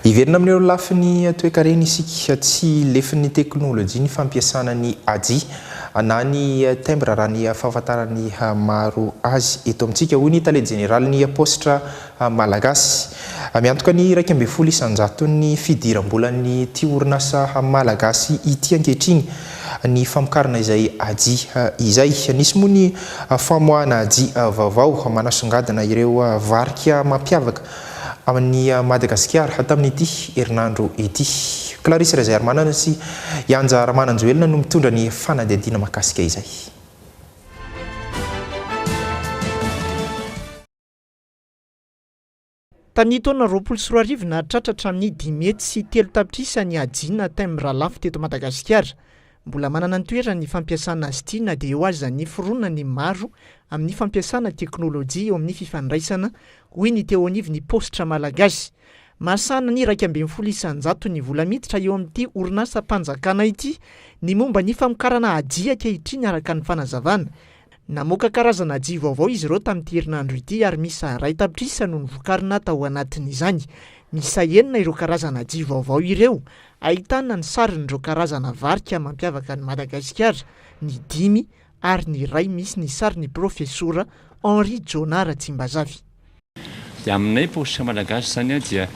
Hiverina amin'ireo lafiny toekarena isika. Tsy lefin'ny teknolojia ny fampiasana ny hajia na ny timbre raha ny fahafantaran'ny maro azy eto amintsika, hoy ny tale jeneralin'ny paositra malagasy. Miantoka ny 11 isan-jaton'ny fidiram-bolan'ity orinasa malagasy ity ankehitriny ny famokarana izay hajia izay. Nisy moa ny famoahana hajia vaovao manasongadina ireo varika mampiavaka amin'i Madagasikara tamin'ity herinandro ity. Clarisse Razaiarimanana sy i Anja Ramananjoelina no mitondra ny fanadihadiana mahakasika izay. Tamin'ny taona 2020, nahatratra hatramin'ny 503 tapitrisa ny hajiana timbre lafo teto Madagasikara. Mbola manana ny toerany ny fampiasana azy ity na dia eo aza ny fironan'ny maro amin'ny fampiasana teknolojia eo amin'ny fifandraisana, hoy ny teo anivon'ny Paositra Malagasy. Mahasahana ny 11 isan-jaton'ny vola miditra eo amin'ity orinasam-panjakana ity ny momba ny famokarana hajia ankehitriny araka ny fanazavana. Namoaka karazana hajia vaovao izy ireo tamin'ity herinandro ity ary miisa 1 tapitrisa no novokarina tao anatin'izany. Miisa enina ireo karazana hajia vaovao ireo Ahitana ny sarin'ireo karazana varika mampiavaka an'i Madagasikara ny dimy ary ny iray misy ny sarin'ny Profesora Henri Jonah Ratsimbazafy. Dia aminay paositra malagasy izany dia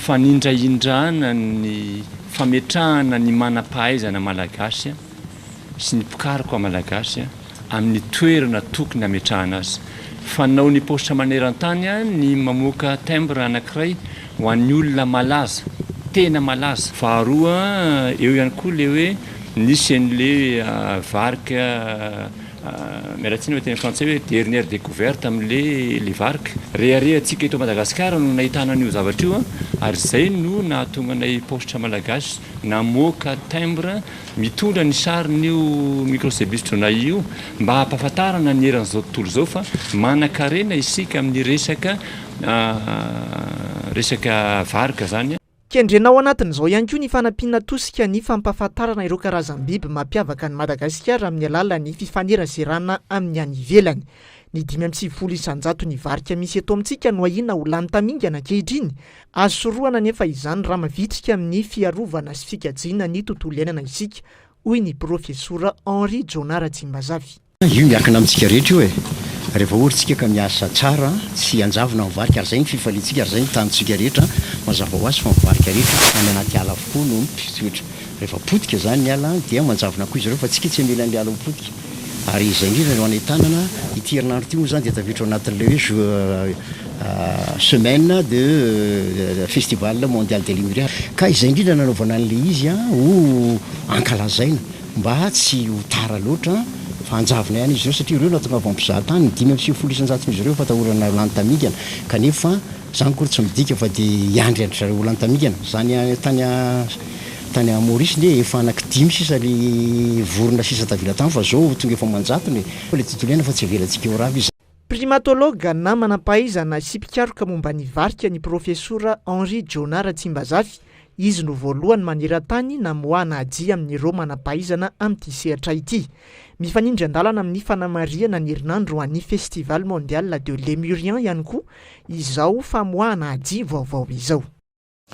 fanindrahindrana ny fametrahana ny manam-pahaizana malagasy sy ny mpikaroka malagasy amin'ny toerana tokony hametrahana azy. Fanaon'ny paositra maneran-tany ny mamoaka timbre anankiray ho an'ny olona malaza, tena malaza. Faharoa, eo ihany koa ilay hoe nisy an'ilay varika, miala tsiny fa teny frantsay hoe dernière découverte amin'ilay ilay varika. Reharehantsika eto Madagasikara no nahitana an'io zavatra io ary izay no nahatonga anay paositra malagasy namoaka timbre Mitondra ny sarin'io Microcebus jonahi io mba hampahafantarana ny eran'izao tontolo izao fa manankarena isika amin'ny resaka resaka varika izany. Kendrena ao anatin'izao ihany koa ny fanampiana tosika ny fampahafantarana ireo karazam-biby mampiavaka an'i Madagasikara amin'ny alalan'ny fifaneraserana amin'ny any ivelany. Ny 95 isan-jaton'ny varika misy eto amintsika no ahiana ho lany tamingana ankehitriny Azo sorohana anefa izany raha mavitrika amin'ny fiarovana sy fikajiana ny tontolo iainana isika, hoy ny Profesora Henri Jonah Ratsimbazafy. Io miankina amintsika rehetra io e! Rehefa ory tsika ka miasa tsara, tsy hanjavona ny varika ary izay ny fifaliantsika ary izay ny tanjontsika rehetra, mazava ho azy fa ny varika rehetra any anaty ala avokoa no mitoetra. Rehefa potika izany ny ala dia manjavona koa izy ireo fa tsika tsy hamela an'ilay ala ho potika. Ary izay indrindra no hanentanana ity herinandro ity moa izany dia tafiditra ao anatin'ilay hoe jour semaine de festival mondial de Lemuria. Ka izay indrindra nanaovana an'ilay izy ho ankalazaina mba tsy ho tara loatra fa hanjavona ihany izy ireo satria ireo no hahatonga mpizaha tany, ny 95 isan-jaton'izy ireo efa atahorana ho lany tamingana kanefa Izany akory tsy midika fa dia hiandry an-dry zareo ho lany tamingana. Izany tany tany Maurice nge efa anaky dimy sisa le vorona sisa tavela tany fa zao tonga efa aman-jatony e. Le tontolo iainana fa tsy avelantsika ho rava izy. Primatologue na manam-pahaizana sy mpikaroka momba ny varika ny Profesora Henri Jonah Ratsimbazafy. Izy no voalohany maneran-tany namoahana hajia amin'ireo manam-pahaizana amin'ity sehatra ity. Mifanindry an-dalana amin'ny fanamarihana ny herinandro ho an'ny Festival Mondial de Lémurien ihany koa izao famoahana hajia vaovao izao.